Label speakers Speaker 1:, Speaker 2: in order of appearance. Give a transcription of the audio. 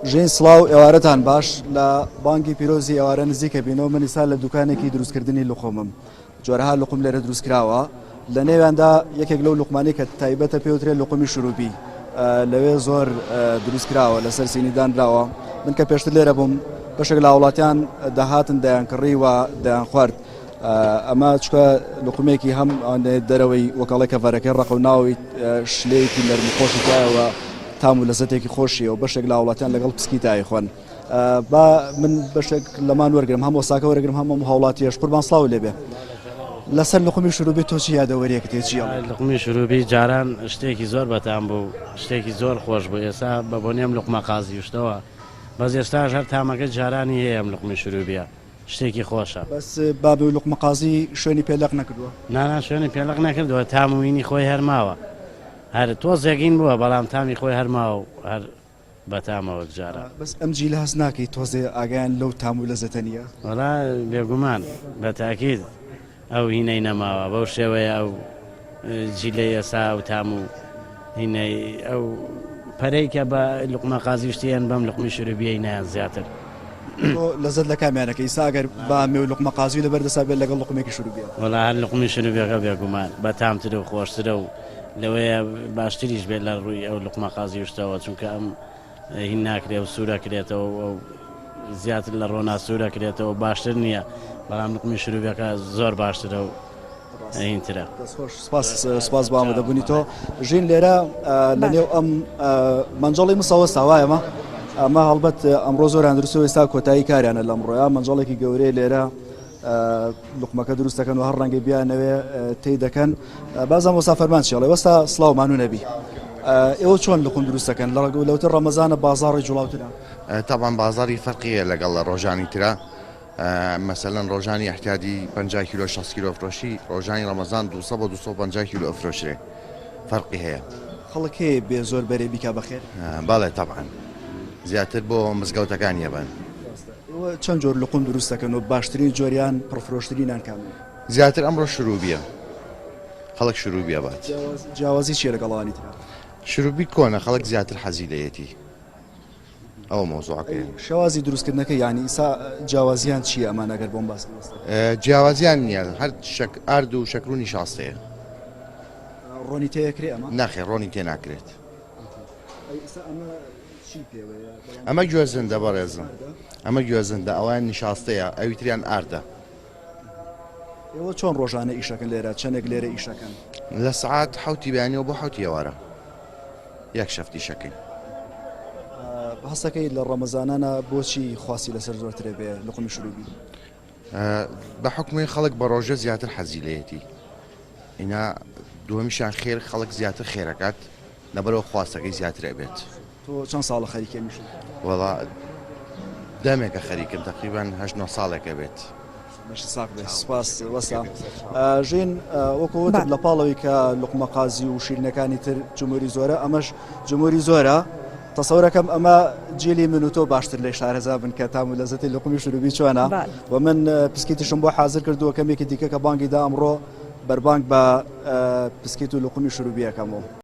Speaker 1: ژین سڵاو ئێوارەتان باش لە بانگی پیرۆزی ئێوارە نزیکە بینەوە من ئیستا لە دوکانێکی دروستکردنی لقومم جۆرەها لقوم لێرە دروست کراوە لە نێویاندا یەکێک لەو لقمانی کە تایبەتە پێوترێ لقومی شروبی لەوێ زۆر دروست کراوە لەسەر سینی دانراوە من کە پێشتر لێرە بووم بەشێک لە هاوڵاتیان دەهاتن دەیان کڕی و دەیان خوارد ئەمە چکە لقمێکی هەم دەرەوەی وەکەڵێ کەڤەرەکەی ڕقە و ناوی شلەیەکی نەرم و خۆشی تایەوە تام و لەزەتێکی خۆشیەوە بەشێک لە هاوڵاتیان لەگەڵ پسکی تایخۆن. با من بەشێک لەمان وەرگرم هەم وەساکە وەرگرم هەم ئەم هاوڵاتیەش قوربان سڵاو لێبێ لەسەر لقمی شروبی تۆ چی یادەوەریەکت هەیە چی ئەڵێی؟
Speaker 2: لقمی شروبی جاران شتێکی زۆر بەتام بوو شتێکی زۆر خۆش بوو ئێستا بە بۆنی ئەم لقمە قازی شتەوە بەس ئێستاش هەر تامەکەی جارانی هەیە ئەم لقمی شروبیە شتێکی خۆشە.
Speaker 1: بەس بابی و لقمە قازی شوێنی پێ لەق نەکردووە؟
Speaker 2: نانا شوێنی پێ لەق نەکردووە تام و هینی خۆی هەر ماوە هەر تۆزێک هین بووە بەڵام تامی خۆی هەر ماوە و هەر بەتامە وەک جاران.
Speaker 1: بەس ئەم جیلە هەست ناکەی تۆزێ ئاگایان لەو تام و لەزەتە نیە؟
Speaker 2: وەڵا بێگومان بەتاکید ئەو هینەی نەماوە بەو شێوەیە ئەو جیلەی ئێسا ئەو تام و هینەی ئەو پەرەی کە بە لوقمە قازی شتیان بەم لوقمی شروبیەی نایان زیاتر.
Speaker 1: تۆ لەزەت لە کامیانەکەی ئیستا ئەگەر بامێ و لوقمە قازی لەبەر دەسا بێت لەگەڵ لوقمێکی شروبیە؟
Speaker 2: وەڵا هەر لوقمی شروبیەکە بێگومان بەتامتر و خۆشترە و لەوەیە باشتریش بێت لە ڕووی ئەو لوقمە قازی و شتەوە چونکە ئەم هین ناکرێ و سوورەکرێتەوە و ئەو زیاتر لە ڕۆنا سوورەکرێتەوە باشتر نییە بەڵام لوقمی شروبەکە زۆر باشترە و هینترە.
Speaker 1: دەستخۆش سپاس سپاس بۆ ئامادەبوونی تۆ ژین لێرە لە نێو ئەم مەنجەڵی مسەوە ساوایەمە ئەمە هەڵبەت ئەمڕۆ زۆران دروستەوە ئێستا کۆتایی کاریانە لەمڕۆیا مەنجەڵێکی گەورەی لێرە لوقمەکە دروست دەکەن و هەر ڕەنگەی بیانەوێ تێی دەکەن بازم وەسا فەرمان چێڵێ وەستا سڵاو مانو نەبی ئێوە چۆن لقم دروست دەکەن لە ڕگە لەوتر ڕەمەزانە بازاڕی جوڵاوترە
Speaker 3: تاوان بازاری فەرقیە لەگەڵ لە ڕۆژانی ترا مەسەلەن ڕۆژانی احتیادی 50 کیلۆ 60 کیلۆ فرۆشی ڕۆژانی ڕەمەزان 200 بۆ 250 کیلۆ ئەفرۆشرێ فەرقی هەیە
Speaker 1: خەڵک هەیە بێ زۆر بەرێ بیکا بەخێر
Speaker 3: بەڵێ تەبعەن زیاتر بۆ مزگەوتەکان یەبەن.
Speaker 1: ئێوە چەند جۆر لوقم دروست دەکەن و باشترین جۆریان پڕفرۆشترینان کامەیە؟
Speaker 3: زیاتر ئەمڕۆ شروبیە خەڵک شروبیە بات.
Speaker 1: جیاوازی چیە لەگەڵ ئەوانی ترا؟
Speaker 3: شروبی کۆنە خەڵک زیاتر حەزی لێیەتی ئەوە مەوزوعەکەیە.
Speaker 1: شێوازی دروستکردنەکەی یانی ئیسا جیاوازیان چیە ئەمانە گەر بۆم باس بکەی؟
Speaker 3: جیاوازیان نییە هەر شەک ئارد و شەکر و نیشاستەیە.
Speaker 1: ڕۆنی تێ ئەکرێ ئەمە؟
Speaker 3: نەخێر ڕۆنی تێ ناکرێت. ئەمە گوێزندە بەڕێزم ئەمە گوێزندە ئەویان نیشاستەیە ئەوی تریان ئاردە.
Speaker 1: ئێوە چۆن ڕۆژانە ئیشەکەن لێرە چەندێک لێرە ئیشەکەن؟
Speaker 3: لە سعات حوتی بەیانەوە بۆ حوتی ئێوارە یەک شەفت ئیشەکەین.
Speaker 1: هەستەکەی لە ڕەمەزانانە بۆچی خواستی لەسەر زۆرترە بێ لقمی شروبی؟
Speaker 3: بە حکومی خەڵک بە ڕۆژە زیاتر حەزی لێیەتی ئینا دووەمیشان خێر خەڵک زیاتر خێرەکات لەبەرئەوە خواستەکەی زیاتر ئەبێت.
Speaker 1: تۆ چەند ساڵە خەریکی ئەم ئیشەی؟
Speaker 3: وەڵا دەمێکە خەریکم تەقریبەن هەشت نۆ ساڵێک ئەبێت.
Speaker 1: لەشت ساغ بێت سوپاس وەستا ژین وەکو وتم لە پاڵەوەی کە لوقمە قازی و شیرینەکانی تر جمهوری زۆرە ئەمەش جمهوری زۆرە تەسەورەکەم ئەمە جیلی من و تۆ باشتر لێ شارەزا بن کە تام و لەزەتی لوقمی شروبی چۆنە و من پسکیتیشم بۆ حاضر کردووە کەمێکی دیکە کە بانگی دا ئەمڕۆ بەربانگ بە پسکیت و لوقمی شروبیەکەمەوە.